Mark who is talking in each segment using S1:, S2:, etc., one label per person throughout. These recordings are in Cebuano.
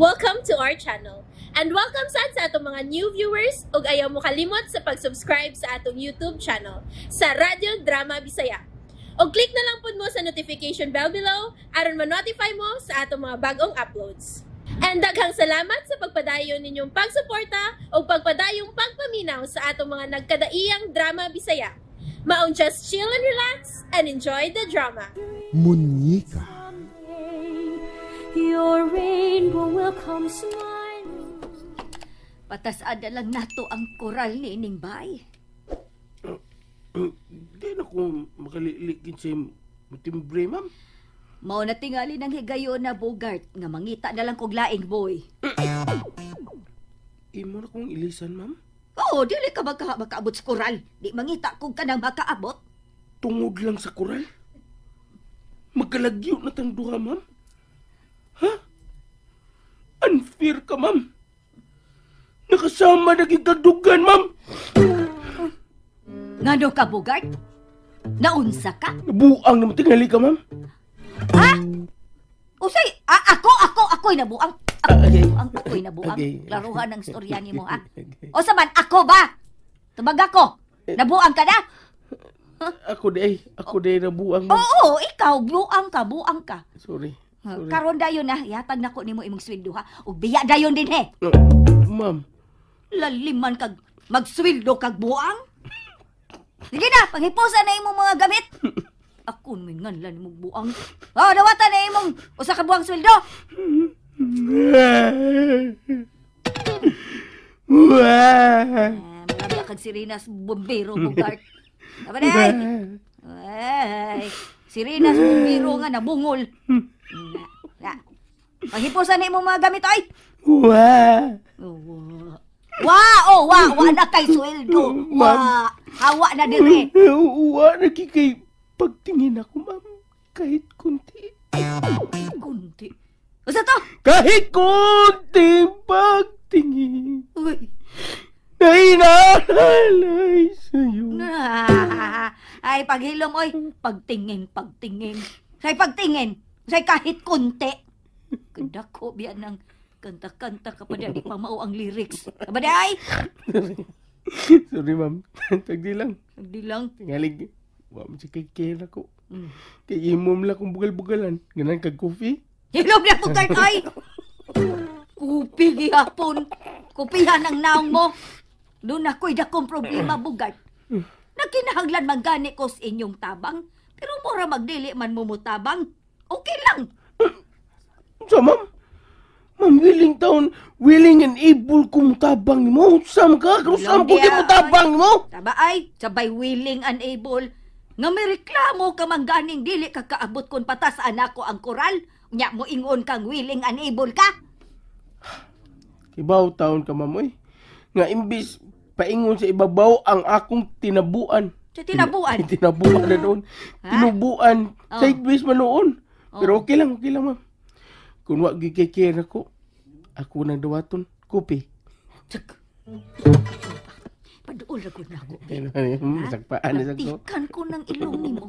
S1: Welcome to our channel. And welcome sad sa atong mga new viewers ug ayaw mo kalimot sa pag-subscribe sa atong YouTube channel sa Radyo Drama Bisaya. Og click na lang pud mo sa notification bell below aron ma-notify mo sa atong mga bagong uploads. And daghang salamat sa pagpadayon ninyong pagsuporta ug pagpadayong pagpaminaw sa atong mga nagkadaiyang drama Bisaya. Maong just chill and relax and enjoy the drama.
S2: Munyeka.
S3: Your rainbow will come smiling.
S4: Patas-ada lang nato ang koral ni ining bay.
S5: Di na ko makalilikin sa timbre, ma'am.
S4: Mao na tingali ng higayon na Bogart nga mangita na lang kog laing boy.
S5: Imo na kong ilisan, ma'am.
S4: Oo, dili ka makaabot sa koral. Di mangita kog kanang makaabot.
S5: Tungod lang sa koral? Magkalagyo na tang duha, ma'am. Ha? Unfair ka, ma'am. Nakasama na gikadugan, ma'am.
S4: Ngano ka, Bogart? Naunsa ka?
S5: Nabuang naman tingali ka, ma'am.
S4: Ha? Usay, ako'y nabuang.
S5: Okay.
S4: Ako'y nabuang.
S5: Okay.
S4: Klaruhan ang istorya nimo, ha?
S5: Okay.
S4: O sa man, ako ba? Tubag ako. Nabuang ka na?
S5: Ako di nabuang, ma'am.
S4: Oo, ikaw, buang ka, buang ka.
S5: Sorry. Sorry.
S4: Karon dayon na, yatag nako nimo imong sweldo, ha? Ug biya dayon din, he.
S5: No, ma'am.
S4: Laliman kag magsweldo kag buang. Sige na, panghipusa na imong mga gamit. Ako may nganlan imong buang. Oh, dawatan na imong usa ka buang sweldo. Marami kag sirena sa bumbero, Bogart. Aba na, ay. Ay, sirena sa bumbero nga nabungol. Na. Panghipusa na imong mga gamit, ay.
S5: Wah.
S4: Wa, oh, wa, wa na kay sweldo. Wa, hawa na dire.
S5: Wa na kay pagtingin ako, ma'am. Kahit kunti.
S4: Kunti. Usa to?
S5: Kahit kunti pagtingin.
S4: Uy.
S5: Na inaalay sa'yo.
S4: Ay, paghilom, oy. Pagtingin, pagtingin. Say pagtingin. Say kahit kunti. Kadako, biyan ng kanta-kanta ka pa di pa mao ang lyrics. Aba di ay?
S5: Sorry, ma'am. Tagdi lang.
S4: Tagdi lang.
S5: Tingalig. Wa mo siya kay care ako. Kay imom lang kung bugal-bugalan. Ganan kag coffee.
S4: Hilom na po kay ay! Kupi gihapon. Kupihan ang naong mo. Doon ako'y dakong problema, Bugart. Nagkinahanglan man gani ko sa inyong tabang. Pero mura magdili man mo tabang. Okay lang.
S5: So, ma'am? Ma'am, willing taon, willing and able kung tabang nimo. Saan ka? Kung saan ko di mo tabang nimo?
S4: Taba ay, sabay willing and able. Nga may reklamo ka man ganing dili ka kaabot kung patas anak ko ang koral. Nya mo ingon kang willing and able ka.
S5: Ibaw taon ka, ma'am, oy. Nga imbis paingon sa ibabaw ang akong tinabuan.
S4: Sa tinabuan?
S5: Tinabuan na doon. Tinubuan.
S4: Oh.
S5: Sideways man noon.
S4: Oh.
S5: Pero okay lang, ma'am. Kung wag gikikir ako, ako nang dawaton, kopi.
S4: Paduol na ko na ako.
S5: Sakpaan na sakto.
S4: Nagtikan ko ng ilong nimo.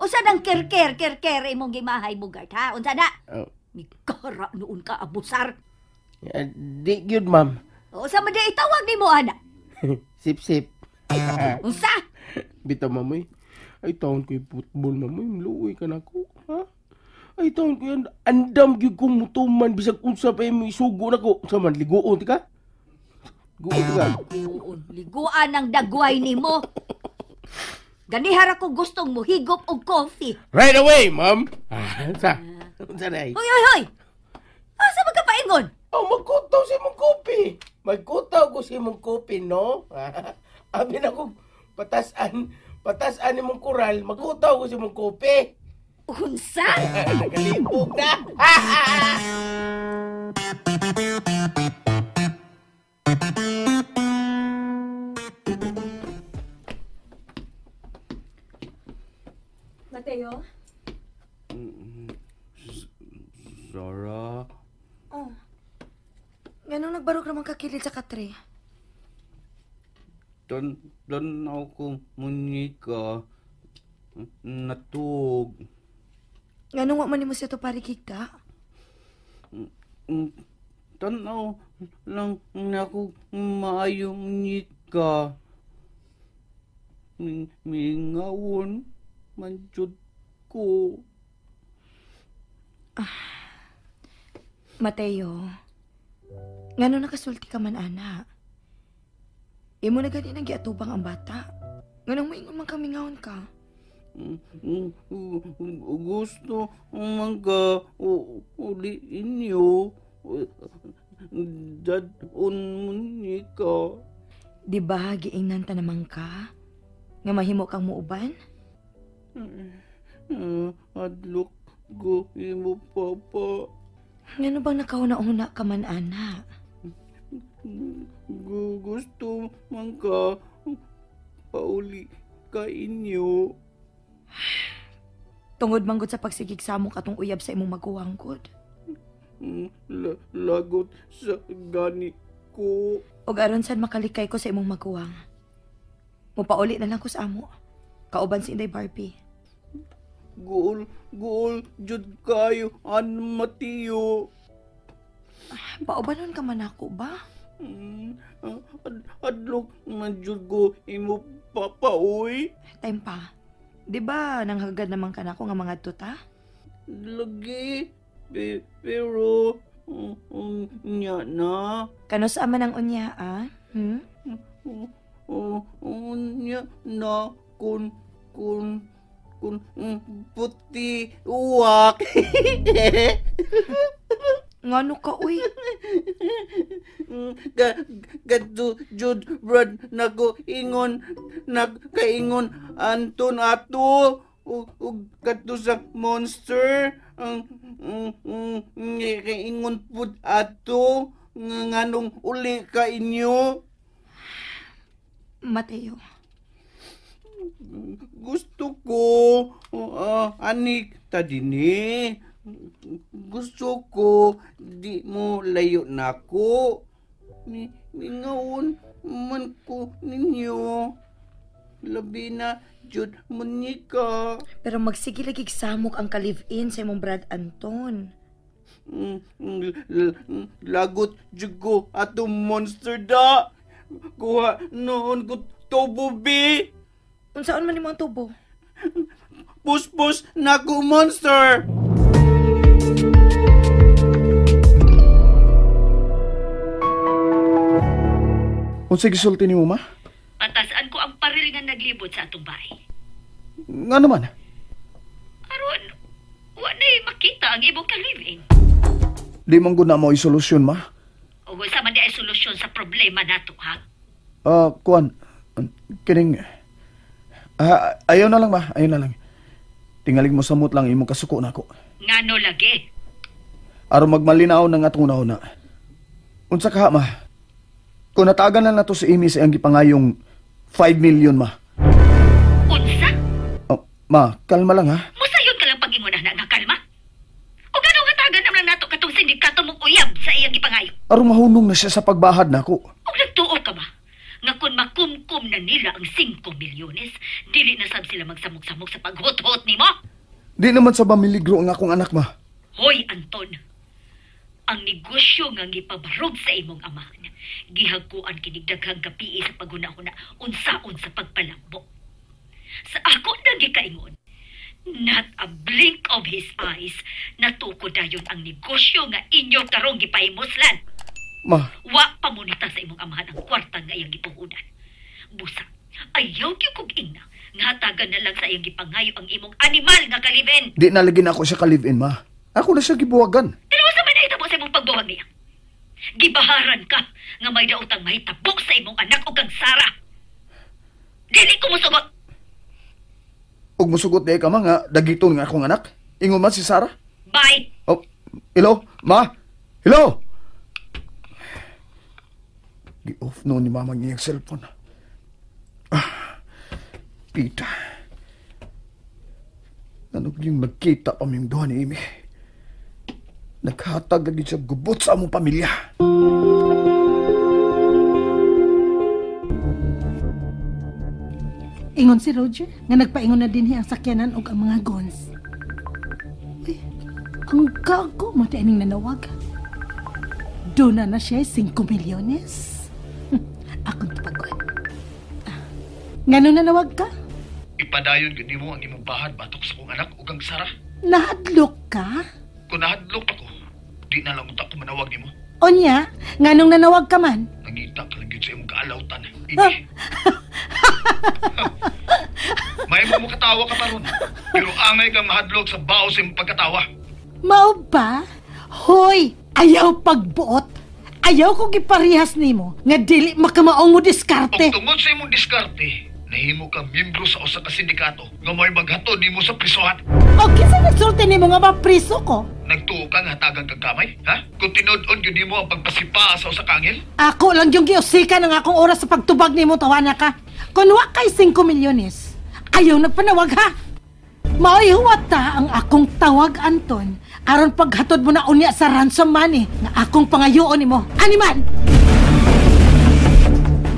S4: Unsa nang kerker imong gimahay, Bugart, ha? Unsa na?
S5: Oh.
S4: Mikara noon ka, abusar.
S5: Di gyud, ma'am.
S4: Unsa man di itawag nimo, ana?
S5: Sip-sip.
S4: Unsa?
S5: Bitaw, mamoy. Ay, taon ko'y football, mamoy. Mluoy ka na ko, ha? Ay, taon ko yan. Andam gyud kong mutuman. Bisag unsa pa yung isugo na ko. Unsa man, liguon ti ka? Liguon ti ka?
S4: Liguon. Liguan ang dagway nimo. Ganihara ko gustong muhigop og coffee.
S5: Right away, ma'am. Unsa? Unsa na ay?
S4: Hoy, hoy, hoy! Asa magkapaingon?
S5: Oh, magkutaw sa imong coffee. Magkutaw ko sa imong coffee, no? Abi na ko, patasan imong koral. Magkutaw ko sa imong coffee.
S4: Unsa?
S5: Nagalipog na!
S6: Mateo?
S7: Zara?
S6: Oh. Ganong nagbarok naman kakilid sa katre?
S7: Tan-tanaw ko, Monica. Natug.
S6: Nganong wa man nimo siya to parikigta?
S7: Tanaw lang nako maayo munyika. Mingawon man jud ko.
S6: Mateo, ngano nakasulti ka man, ana? Imo na gani nang giatubang ang bata. Nganong moingon man ka mingawon ka?
S7: Gusto man ka uli inyo. Dadon munyika.
S6: Di ba giingnan ta naman ka? Nga mahimo kang muuban?
S7: Adlok ko imo papa.
S6: Ngano bang nakauna-una ka man, ana?
S7: Gusto man ka pauli ka inyo.
S6: Tungod manggod sa pagsigig samok atong uyab sa imong maguwang gud.
S7: Lagot sa gani ko.
S6: Og aron sad makalikay ko sa imong maguwang. Mupauli na lang ko sa amo. Kauban si Inday Barbie.
S7: Guol, guol, jud kayo, an Mateo.
S6: Paubanon ka man ako ba?
S7: Adlok man jud ko imo papa, oy.
S6: Time pa. Di ba nanghagad naman ka nako nga mga tuta?
S7: Lagi, pero unya na.
S6: Kano sa man ang unya, ah?
S7: Unya na kun puti uwak.
S6: Ngano ka, uy?
S7: Kadto jud brad nako ingon nagkaingon Anton ato ug kadto sa monster ang kaingon pud ato nganong uli ka inyo.
S6: Mateo,
S7: gusto ko anik ta dinhi. Gusto ko di mo layo nako. Mingaon man ko ninyo. Labi na jud munyika.
S6: Pero magsige lagi samok ang ka-live-in sa imong Brad Anton.
S7: Lagot jud ko atong monster da. Kuha noon ko tubo bi.
S6: Unsaon man nimo ang tubo?
S7: Puspos nako monster.
S2: Unsay gisulti nimo, ma?
S4: Patasan ko ang paril nga naglibot sa atong bahay.
S2: Nga naman?
S4: Aron, wa na'y makita ang imong ka-live-in.
S2: Di man gud na mo solusyon, ma.
S4: O unsa man di ay solusyon sa problema nato, ha?
S2: Kuan, kining ayaw na lang, ma. Ayaw na lang. Tingalig mo samot lang imong kasuko nako.
S4: Ngano lagi?
S2: Aron magmalinaw ng atong una. Unsa ka, ma? Kung natagan na nato si Amy sa iyang gipangayong 5 million, ma.
S4: Unsa?
S2: Oh, ma, kalma lang, ha?
S4: Musayon ka lang pag-ingon na nga kalma. O gano'ng hatagan naman lang nato katong sindikato mong uyab sa iyang gipangayo?
S2: Aron mahunong na siya sa pagbahad nako.
S4: O nagtuo ka ba? Nga kung makumkum na nila ang 5 milyones, dili na sab sila magsamok-samok sa paghot-hot nimo?
S2: Di naman sa bamiligro ang akong anak, ma.
S4: Hoy, Anton. Ang negosyo nga gipabarog sa imong amahan, gihagkuan kinig daghang kapii sa paghuna-huna unsaon sa pagpalambo. Sa ako na gikaingon, not a blink of his eyes, natuko dayon ang negosyo nga inyo karong gipahimuslan.
S2: Ma,
S4: wa pamunita sa imong amahan ang kwarta nga iyang gipuhunan. Busa, ayaw gyud kog ingna nga hatagan na lang sa iyang gipangayo ang imong animal nga ka-live-in.
S2: Di na lagi na ako siya ka-live-in, ma. Ako na siya gibuwagan.
S4: Pero sa may nahitabo sa imong pagbuwag niya? Gibaharan ka nga may daotang mahitabo sa imong anak o kang Sara. Dili ko musugot.
S2: Og musugot di ka, ma, nga dagiton nga akong anak. Ingon man si Sara.
S4: Bye.
S2: Oh, hello, ma. Hello. Gi-off noon ni mama ngiyang cellphone. Ah, Pita. Nanog yung nagkita pa miyong duha ni Amy. Naghatag lagi siya gubot sa among pamilya.
S8: Ingon si Roger nga nagpaingon na din ang sakyanan og ang mga guns. Uy, ang gago mo tayo ning nanawag. Duna na siya 5 milyones. Akong tubagon. Ngano nanawag ka?
S2: Ipadayon gyud nimo ang imong bahad batok sa kong anak ug ang Sara.
S8: Nahadlok ka?
S2: Kung nahadlok ako, di na lang unta ko manawag nimo.
S8: Onya, nganong nanawag ka man?
S2: Nangita ka lang gyud sa imong kaalawtan. Ini. May mo katawa ka pa ron. Pero angay kang mahadlok sa bao sa imong pagkatawa.
S8: Mao ba? Hoy, ayaw pagbuot. Ayaw ko giparihas nimo nga dili makamaong mo diskarte.
S2: Og tungod sa imong diskarte, nahimo ka miyembro sa usa ka sindikato nga mo'y maghatod nimo sa prisohan.
S8: O kinsa nagsulti nimo nga mapriso ko?
S2: Nagtuo ka nga hatagan kag kamay, ha? Kung tinud-on gyud nimo ang pagpasipa sa usa ka anghel?
S8: Ako lang yung giusikan ang akong oras sa pagtubag nimo, tawana ka. Kung wa kay 5 milyones, ayaw nagpanawag ha. Maoy huwata ang akong tawag, Anton, aron paghatod mo na unya sa ransom money na akong pangayoon nimo. Animal!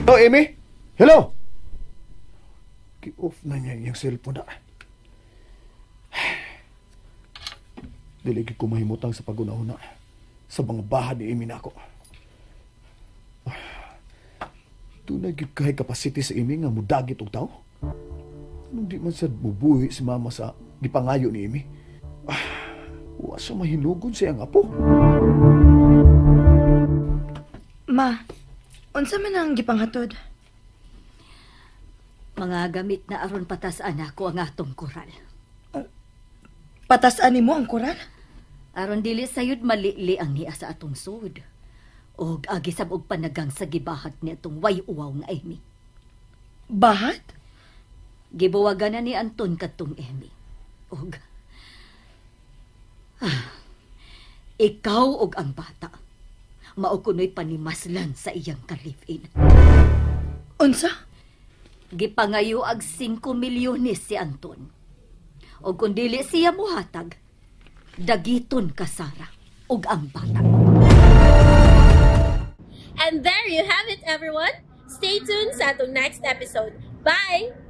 S2: Hello, Amy? Hello? Ki-off na niya yung cellphone na. Dili gyud ko mahimutang sa pagunahuna sa mga bahad ni Amy nako. Dunay gyud kay capacity sa Amy nga mudagit og tawo. Anong di man sad mubuhi si mama sa gipangayo ni Amy? Wa siya mahinugon sa iyang apo.
S6: Ma, unsa man ang gipanghatod?
S4: Mga gamit na aron patas-an ako ang atong koral.
S6: Patas-an nimo ang koral?
S4: Aron dili sayod malili ang niya sa atong sud. Og agi sab og panagang sa gibahat ni atong way uwaw nga Amy.
S6: Bahat?
S4: Gibuwagan na ni Anton kadtong Amy. Og ikaw og ang bata mao kunoy panimaslan sa iyang ka-live-in.
S6: Unsa?
S4: Gipangayo ag 5 milyones si Anton. Og kung dili siya muhatag, dagiton ka Sara og ang bata.
S1: And there you have it, everyone. Stay tuned sa atong next episode. Bye!